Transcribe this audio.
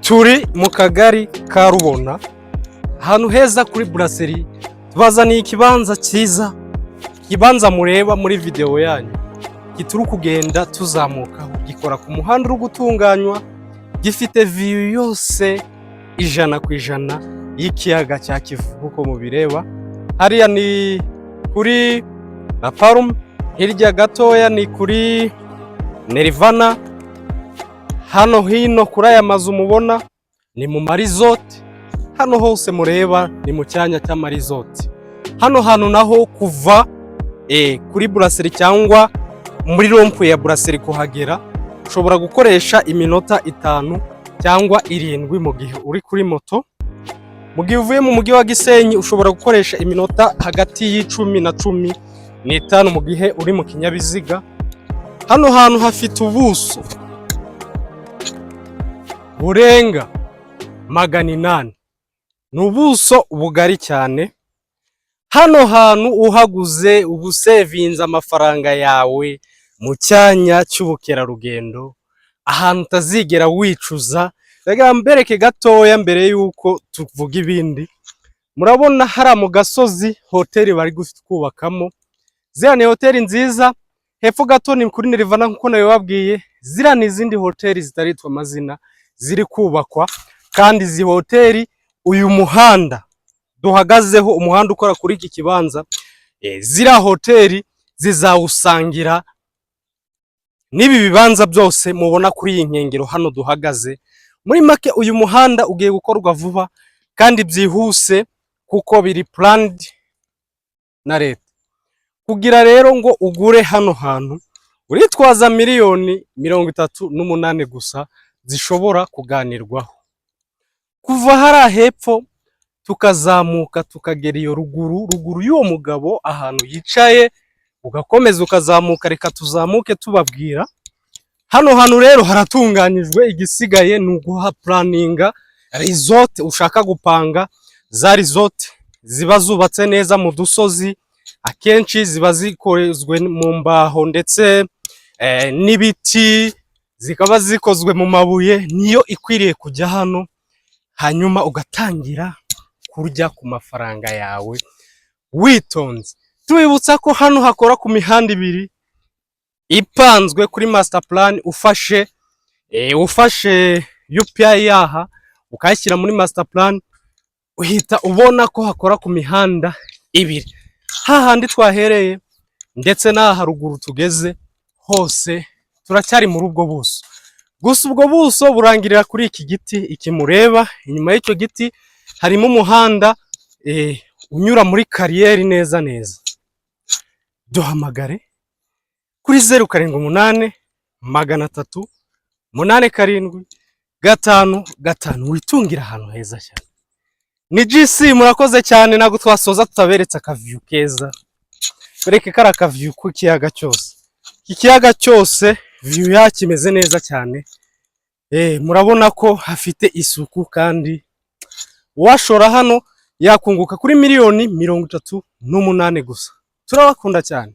Turi mu kagari ka Rubona, ahantu heza kuri Brasserie. Tubazaniye ikibanza cyiza, ikibanza mureba muri videwo yanyu kituri kugenda tuzamukaho, gikora ku muhanda uri gutunganywa, gifite view yose 100% y'ikiyaga cya Kivu nk'uko mubireba. Hariya ni kuri La Palme, hirya gatoya ni kuri Nerivana, hano hino kuri aya mazu mubona ni mu maresort, hano hose mureba ni mu cyanya cy'amaresort. Hano hantu naho kuva kuri Brasserie cyangwa muri rond-point ya Brasserie kuhagera, ushobora gukoresha iminota 5 cyangwa 7 mu gihe uri kuri moto. Mu gihe uvuye mu mujyi wa Gisenyi, ushobora gukoresha iminota hagati y'10 na 15 mu gihe uri mu kinyabiziga. Hano hantu hafite ubuso burenga 800, ni ubuso bugari cyane. Hano hantu uhaguze uba usevinze amafaranga yawe mu cyanya cy'ubukerarugendo, ahantu utazigera wicuza. Reka mbereke gatoya mbere y'uko tuvuga ibindi. Murabona hariya mu gasozi hoteli bari kubakamo, ziriya ni hoteli nziza. Hepfo gato ni kuri Nirvana nk'uko nabibabwiye, ziriya ni izindi hoteli zitaritwa amazina ziri kubakwa, kandi izi hoteli, uyu muhanda duhagazeho, umuhanda ukora kuri iki kibanza, ziriya hoteli zizawusangira n'ibi bibanza byose mubona kuri iyi nkengero hano duhagaze. Muri make, uyu muhanda ugiye gukorwa vuba kandi byihuse kuko biri planned na leta. Kugira rero ngo ugure hano hantu, uritwaza miliyoni 38 gusa zishobora kuganirwaho. Kuva hariya hepfo tukazamuka tukagera iyo ruguru, ruguru y'uwo mugabo ahantu yicaye, ugakomeza ukazamuka, reka tuzamuke tubabwira. Hano hantu rero haratunganyijwe, igisigaye ni uguhaplanninga resort ushaka gupanga. Za resort ziba zubatse neza mu dusozi, akenshi ziba zikozwe mu mbaho ndetse n'ibiti, zikaba zikozwe mu mabuye, niyo ikwiriye kujya hano, hanyuma ugatangira kurya ku mafaranga yawe witonze. Tubibutsa ko hano hakora ku mihanda ibiri ipanzwe kuri master plan. Ufashe UPI yaha ukayishyira muri master plan, uhita ubona ko hakora ku mihanda ibiri, hahandi twahereye ndetse n'aha haruguru tugeze, hose turacyari muri ubwo buso. Gusa ubwo buso burangirira kuri iki giti iki mureba. Inyuma y'icyo giti harimo umuhanda unyura muri kariyeri neza neza. Duhamagare kuri 0788 387 55, witungire ahantu heza cyane. Ni GC, murakoze cyane. Ntabwo twasoza tutaberetse akaview keza. Bereke kari akaview k'ikiyaga cyose. Iki kiyaga cyose view yacyo imeze neza cyane. Murabona ko hafite isuku, kandi uwashora hano yakunguka kuri miliyoni 38 gusa. Turabakunda cyane.